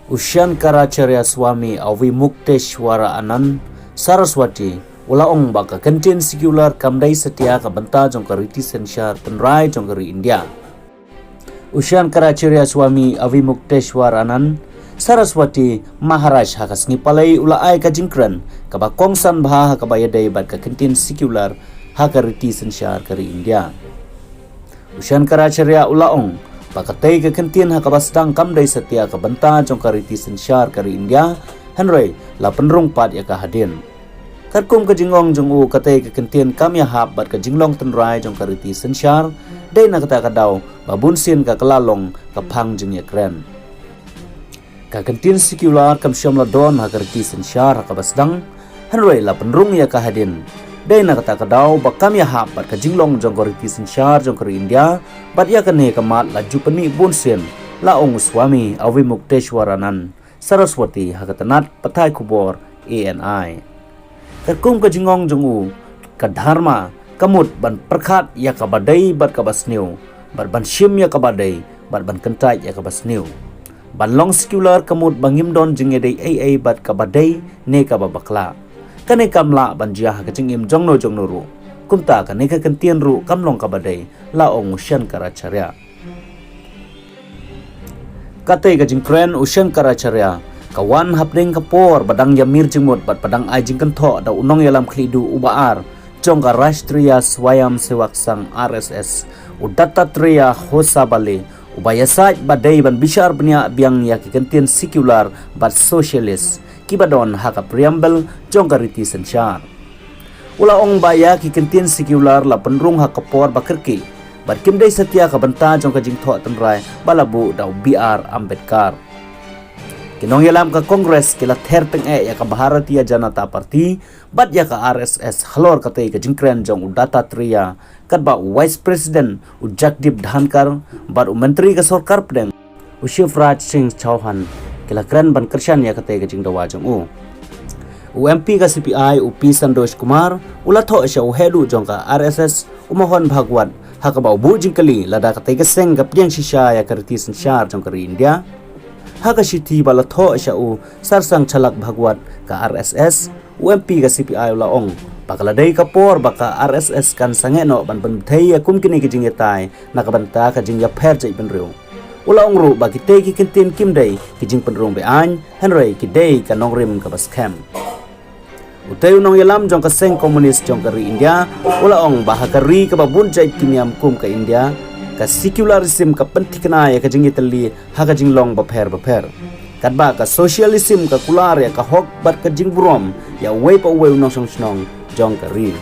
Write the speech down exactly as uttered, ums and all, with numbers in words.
U Shankaracharya Swami Avimukteshwara Anand Saraswati u la ong ba ka kyntien sekular kam dei satia ka bynta jong ka riti synshar tynrai jong ka ri India. U Shankaracharya Swami Avimukteshwar Anand Saraswati Maharaj ha ka sngi Palei u la ai ka jingkren kaba kongsan bha ha kaba ïadei bad ka kyntien sekular ha ka riti synshar ka ri India. U Shankaracharya u la ong ba katei ka kyntien ha kaba sdang kam dei satia ka bynta jong ka riti synshar ka ri India, hynrei la pynrung pat ïa ka hadien. Katkum ka jingong jong u, katei ka kyntien kam ïahap bad ka jinglong tynrai jong ka riti synshar, dei na kata ka daw ba bunsien ka kylla long ka phang jingïakren. Ka kyntien sekular kam shym la don ha ka riti synshar ha kaba sdang, hynrei la pynrung ïa ka hadien. Dei na kata ka daw ba kam ïahap bad ka jinglong jong ka riti synshar jong ka ri India, bad ïa kane ka mat la ju pyni bunsien, la ong u Swami Avimukteshwar Anand Saraswati ha ka tnat pathai khubor A N I. Katkum ka jingong jong u, ka dharma ka mut ban pyrkhat ïa kaba dei bad kaba sniew, bad ban shim ïa kaba dei, bad ban kyntait ïa kaba sniew. Ban long sekular ka mut ba ngim don jingïadei ei ei bad kaba dei ne kaba bakla. Kane kam lah ban jia ha ka jingim jongno jongno ruh. Kumta kane ka kyntien ruh kam long kaba dei, la ong u Shankaracharya. Katei ka jingkren u Shankaracharya ka wan hapdeng ka por ba dang ïamir jingmut bad ba dang ai jingkynthoh da u nongïalam khlieh duh uba ar jong ka Rashtriya Swayamsevak Sangh, R S S, u Dattatreya Hosabale, uba ïasaid ba dei ban bishar bniah biang ïa ki kyntien sekular bad sosialis kiba don ha ka preamble jong ka riti synshar. U la ong ba ïa ki kyntien sekular la pynrung ha ka por ba kyrkieh bad kim dei satia ka bynta jong ka jingthoh tynrai ba la buh da u B R Ambedkar. Ki nongïalam ka Congress ki la ther tyngeh ïa ka Bharatiya Janata Party bad ïa ka R S S halor katei ka jingkren jong u Dattatreya, katba u Vice President u Jagdeep Dhankhar bad u Myntri ka Sorkar Pdeng u Shivraj Singh Chouhan ki la kren ban kyrshan ïa katei ka jingdawa jong u. U M P ka C P I u P Santosh Kumar u la thoh sha u heh duh jong ka R S S u Mohan Bhagwat ha kaba u buh jingkylli lada katei ka seng ka pdiang shisha ïa ka riti synshar jong ka ri India. Ha ka shithi ba la thoh sha u Sarsang Chalak Bhagwat ka R S S, u M P ka C P I u la ong ba ka la dei ka por ba ka R S S kan sangeh noh ban pynbthei ïa kum kine ki jingïatai na ka bynta ka jingïapher jaitbynriew. U la ong ruh ba kitei ki kyntien kim dei ki jingpynrung be-aiñ, hynrei ki dei ka nongrim kaba skhem. Utei u nongïalam jong ka seng komunis jong ka ri India u la ong ba ha ka ri kaba bun jait ki niam kum ka India, ka secularism ka pynthikna ïa ka jingïatylli ha ka jinglong bapher bapher, katba ka socialism ka kular ïa ka hok bad ka jingburom ïa uwei pa uwei u nongshong shnong jong ka ri.